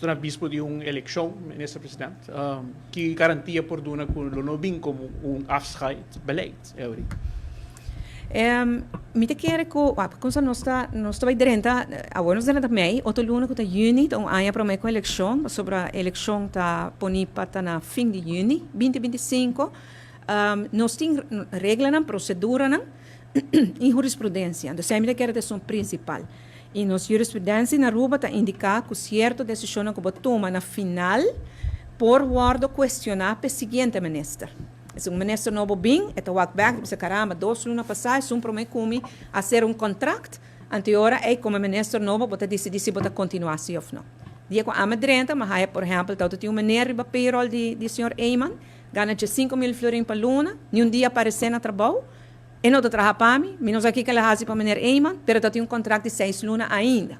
Na bispo di un eleccion, Minister President, ki garantia por duna cu lo no bin como un afscheidsbeleid, Eury? Mi ta kere cu cosa nos ta bay drenta, awor nos drenta mei, otro luna cu ta juni, ta un aña prome cu eleccion, pasobra eleccion ta poni pa ta na fin di juni, 2025. Nos tin reglanan, proceduranan y jurisprudencia. Entonces, mi ta kere ta esun principal. Y nos jurisprudencia na Aruba ta indica cu cierto decisionnan cu bo tuma na final por wordo cuestiona p'e siguiente minister. Si un minister nobo bin, e ta wak bek, e bisa: "Caramba, 2 luna pasa, esun prome cu mi a haci un contract." Anto ora, ey como minister nobo, bo ta dicidi si bo ta continua si of no. Dia cu ami a drenta, m'a haya, por ehempel, tin un meneer riba payroll di señor Eman, gana di 5 mil florin pa luna, ni un dia aparece na trabou, e no ta traha pa mi, mi no sa kico el a haci pa meneer Eman, pero tin un contract di 6 luna ainda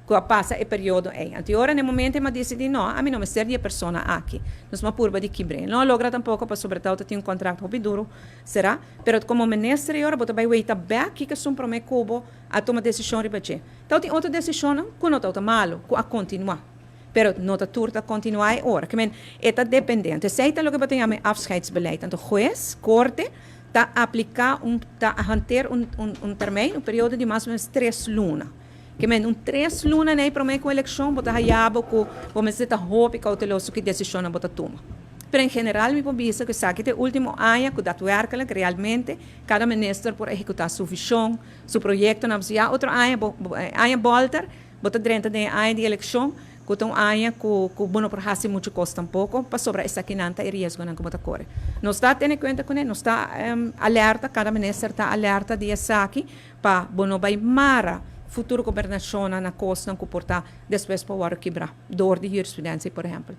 cu a pasa e periodo ey. Anto ora, na momento, m'a dicidi: "No, ami no mester di e persona aki." Nos m'a purba di kibra. No logra tampoco, pasobra tin un contract hopi duro, sera? Pero como minister, ora, bo ta bay weita back, kico esun prome cu bo a tuma decision riba dje. Anto, tin otro decision cu no ta malo, cu a continua. Pero no ta tur ta continua ora. Kiermen, e ta depende. Esey ta loke bo ta yama afscheidsbeleid. Anto, hues, corte, ta aplica un, ta hanteer un termijn, un periodo di mas o menos 3 luna. Kiermen, un 3 luna ney prome cu eleccion, bo ta haya bo cu bo mester ta hopi cauteloso ki decision bo ta tuma. Pero en general, mi por bisa cu esaki ta e ultimo aña cu daadwerkelijk, realmente, cada minister por ehecuta su vision, su proyecto na ya otro aña, aña bolter, bo ta drenta den aña di eleccion, cu ta un aña cu bo no por haci mucho cos tampoco, pasobra esakinan ta e riesgonan cu ta core. Nos ta teniendo cuenta cu nos ta alerta, cada minister ta alerta di esaki, pa bo no bay mara futuro gobernacion na cosnan cu por ta despues pa kibra, door di jurisprudencia, por ehempel.